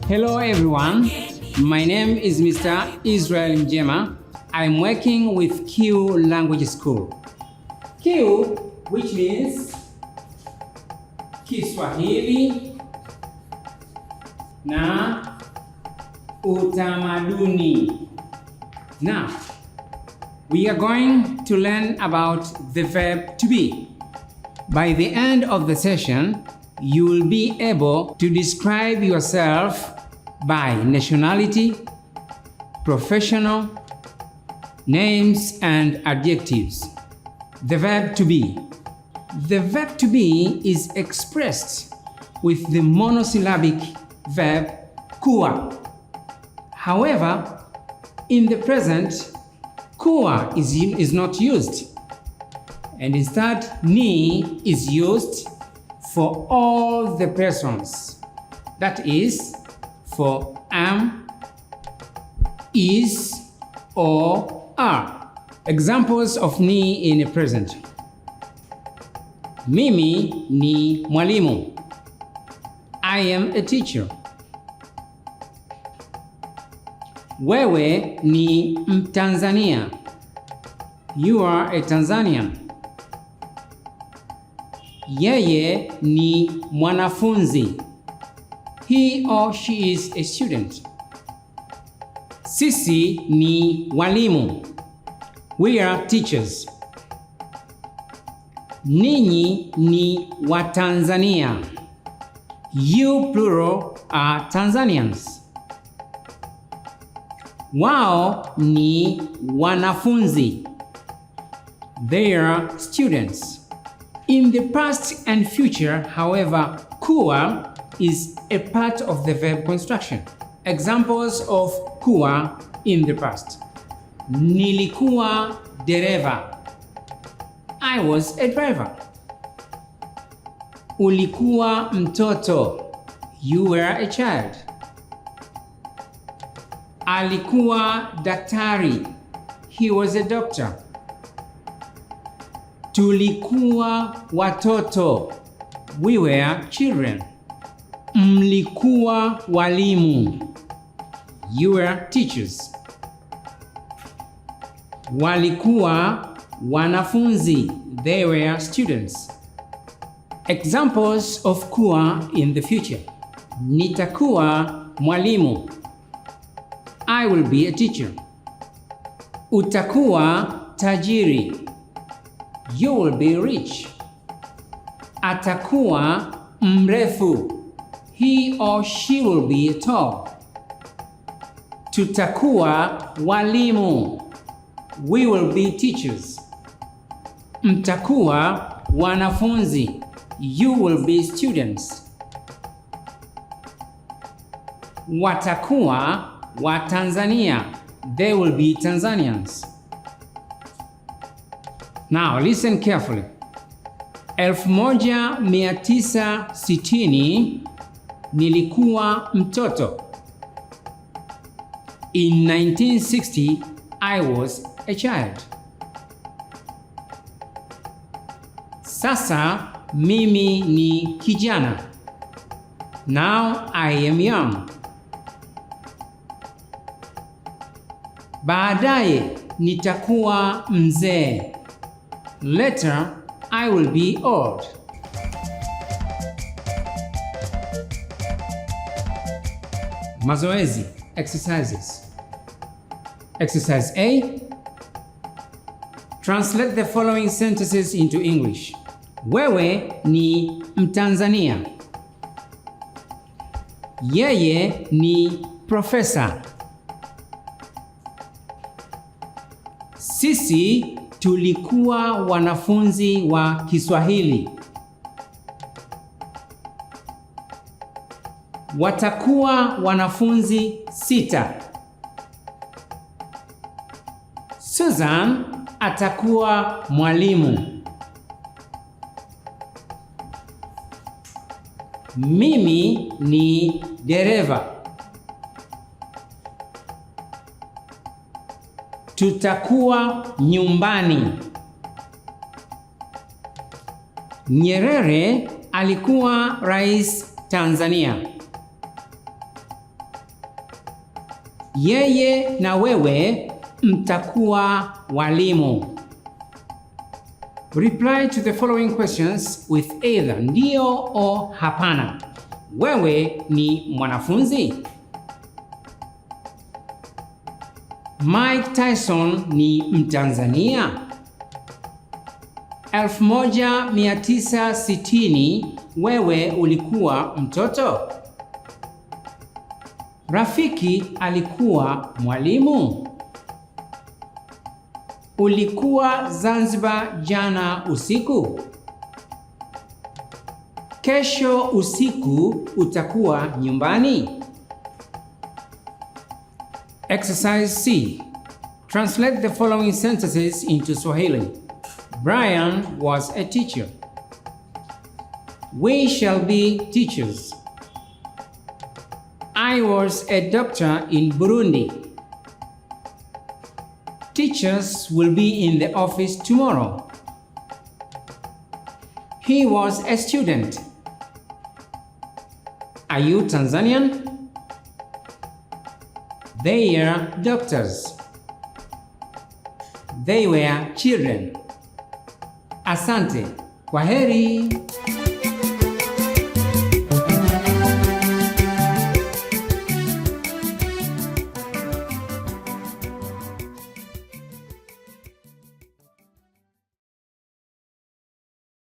Hello everyone, my name is Mr. Israel Mjema. I'm working with Q Language School. Q, which means Kiswahili na utamaduni. Now, we are going to learn about the verb to be. By the end of the session, you will be able to describe yourself by nationality, professional, names, and adjectives. The verb to be. The verb to be is expressed with the monosyllabic verb kuwa. However, in the present, kuwa is not used, and instead ni is used for all the persons. That is, for am, is, or are. Examples of ni in the present. Mimi ni mwalimu. I am a teacher. Wewe ni Mtanzania. You are a Tanzanian. Yeye ni mwanafunzi. He or she is a student. Sisi ni walimu. We are teachers. Ninyi ni Watanzania. You plural are Tanzanians. Wao ni wanafunzi. They are students. In the past and future, however, kuwa is a part of the verb construction. Examples of kuwa in the past. Nilikuwa dereva. I was a driver. Ulikuwa mtoto. You were a child. Alikuwa daktari. He was a doctor. Tulikuwa watoto. We were children. Mlikuwa walimu. You were teachers. Walikuwa wanafunzi. They were students. Examples of kuwa in the future. Nitakuwa mwalimu. I will be a teacher. Utakuwa tajiri. You will be rich. Atakuwa mrefu. He or she will be tall. Tutakuwa walimu. We will be teachers. Mtakuwa wanafunzi. You will be students. Watakuwa Watanzania. They will be Tanzanians. Now listen carefully. 1960 nilikuwa mtoto. In 1960 I was a child. Sasa mimi ni kijana. Now I am young. Baadaye nitakuwa mzee. Later I will be old. Mazoezi, exercises. Exercise A. Translate the following sentences into English. Wewe ni Mtanzania. Yeye ni profesa. Sisi tulikuwa wanafunzi wa Kiswahili. Watakuwa wanafunzi 6. Susan atakuwa mwalimu. Mimi ni dereva. Tutakuwa nyumbani. Nyerere alikuwa rais Tanzania. Yeye na wewe mtakuwa walimu. Reply to the following questions with either ndio or hapana. Wewe ni mwanafunzi? Mike Tyson ni Mtanzania? 1960 wewe ulikuwa mtoto? Rafiki alikuwa mwalimu? Ulikuwa Zanzibar jana usiku? Kesho usiku utakuwa nyumbani? Exercise C. Translate the following sentences into Swahili. Brian was a teacher. We shall be teachers. I was a doctor in Burundi. Teachers will be in the office tomorrow. He was a student. Are you Tanzanian? They are doctors. They were children. Asante. Kwaheri.